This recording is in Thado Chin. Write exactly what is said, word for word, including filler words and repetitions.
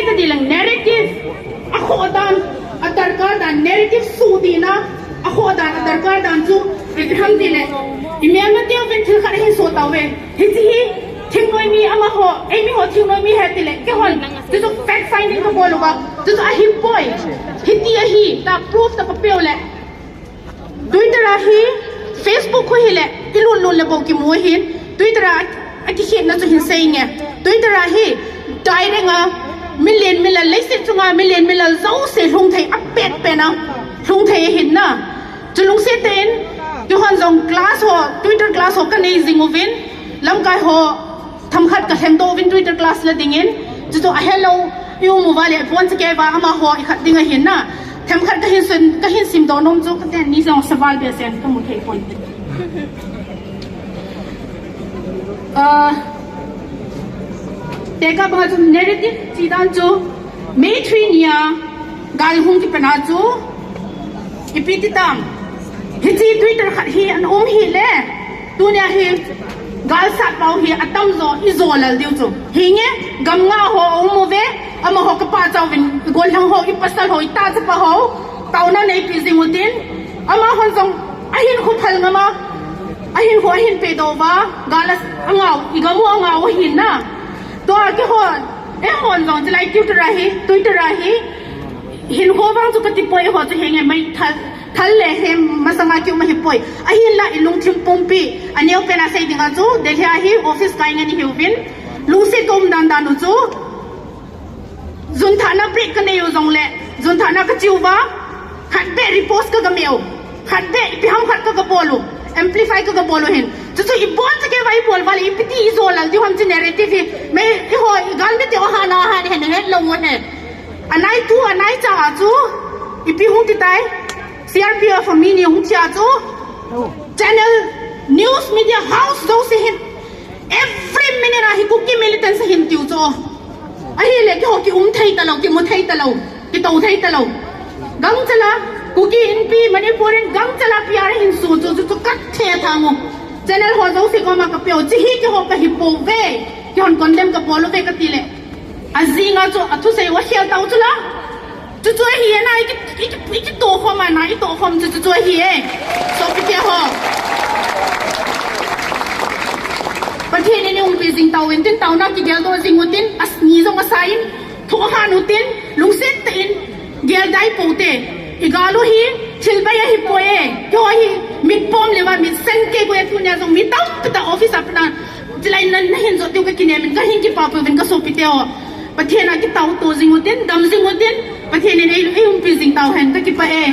Ka ti lang narrative, a khoh dan, a darkar dan, narrative suh ding na, a khoh dan, a darkar dan chu, ipi ham ti le, i melmate uvin thil khat ahin so tauve. Hiche hi, thingnoi mi amaho, eimi ho thingnoi mi ahi ti le, keihon, chu chu fact finding ka bol uva, chu chu ahi poi, hiti ahi, tia proof tia ka pe u le, Twitter a hi, Facebook khu hile, i lut lut le bou kimu ahin, Twitter a, a kikhetna chu hin sei nge. Twitter a hi, direct a, milen milal, leiset chunga milen milal jouse lhung thei, a pet pen a, lhung thei ahin na. Chu lungset tah in, keihon jong class ho, Twitter class ho ka nei jing uvin, lamkai ho, themkhat ka lhengdoh uvin Twitter class la dingin, chu chu a helou, i um uva le, pon cha kei uva, amaho, i khat ding ahin na. Themkhat ka hin sun, ka hin simdoh nom chu, ka ten ni jong saval behseh in ka mu thei pon. Ah, tekah banga chu narrative chi dan chu, May three nia, gal hung kipan a chu, ipi ti tam. Hiche Twitter khat hi ana um hile, tunia hi galsat pau hi atamjo i jo lal diu chu. Hinge, gam nga ho aum uve, amaho ka pachat uvin, i gollhang ho, i pasal ho, i ta chapa ho, taona neipi jing utin, amahon jong ahinkho phal ngam a, ahinkho ahin pedoh uva, gal a angau, i gam u angau ahin na. Tua keihon, eihon jong chulai Twitter a hi, Twitter a hi, hinkho vang chu ka ti poi, eiho chu hinge mai thal, thal le hem masanga kium ahi poi. Ahinla i lungthim pumpi, aneo pen a sei dinga chu, Delhi a hi office kai ngen i hiuvin, lungset ka um dan dan u chu, junthahna break ka nei u jongle, junthahna ka chi uva, khat beh repost ka ga meu, khat beh ipi ham khat ka ga bol u, amplify ka ga bol u hin. Chu chu i bol cha kei uva i bol uva le, ipi ti i jo lal diu ham chu narrative hi, mei, eiho, i galmite ho hana, hana, hana, hetlou u he. Anai tu, anai cha a chu, ipi hung ti tai, C R P F a mi ni hung thi a chu, channel, news media house jouse hin, every minute a hi Kuki militants ahin tiu chu. Ahile keiho kium thei talou, kimu thei talou, kitou thei talou. Gangchal a, Kuki Inpi, Manipur in gangchal a P R ahin su chu, chu, chu ka thethang u. Channel ho jouse koma ka pe u, chu hi keiho ka hi pouve, keihon condemn ka bol uve ka ti le. Ajing a chu, athusei u akhel tau chu la. Chu chu ahi e na, i ki, i ki, i kitoh khom a na, i toh khom chu, chu chu ahi e. Sopite ho. Pathen in eiumpi jing tauvin tin, taona kigeldoh jing utin, as ni jong asa in, thohhan utin, lungset tah in, geldai pou te. I gal u hi, thil bei ahi poi e. Keiho hi, mit pom le uva, mit sen kei ko e tunia jong, mi tampi tah office a pat na, chulai na, na hin jot diu ka kinem in, ka hin kipa pouvin ka sopite ho. Pathen a kitao to jing utin, dam jing utin, Pathen in ei, eiumpi jing tau hen, ka kipah e.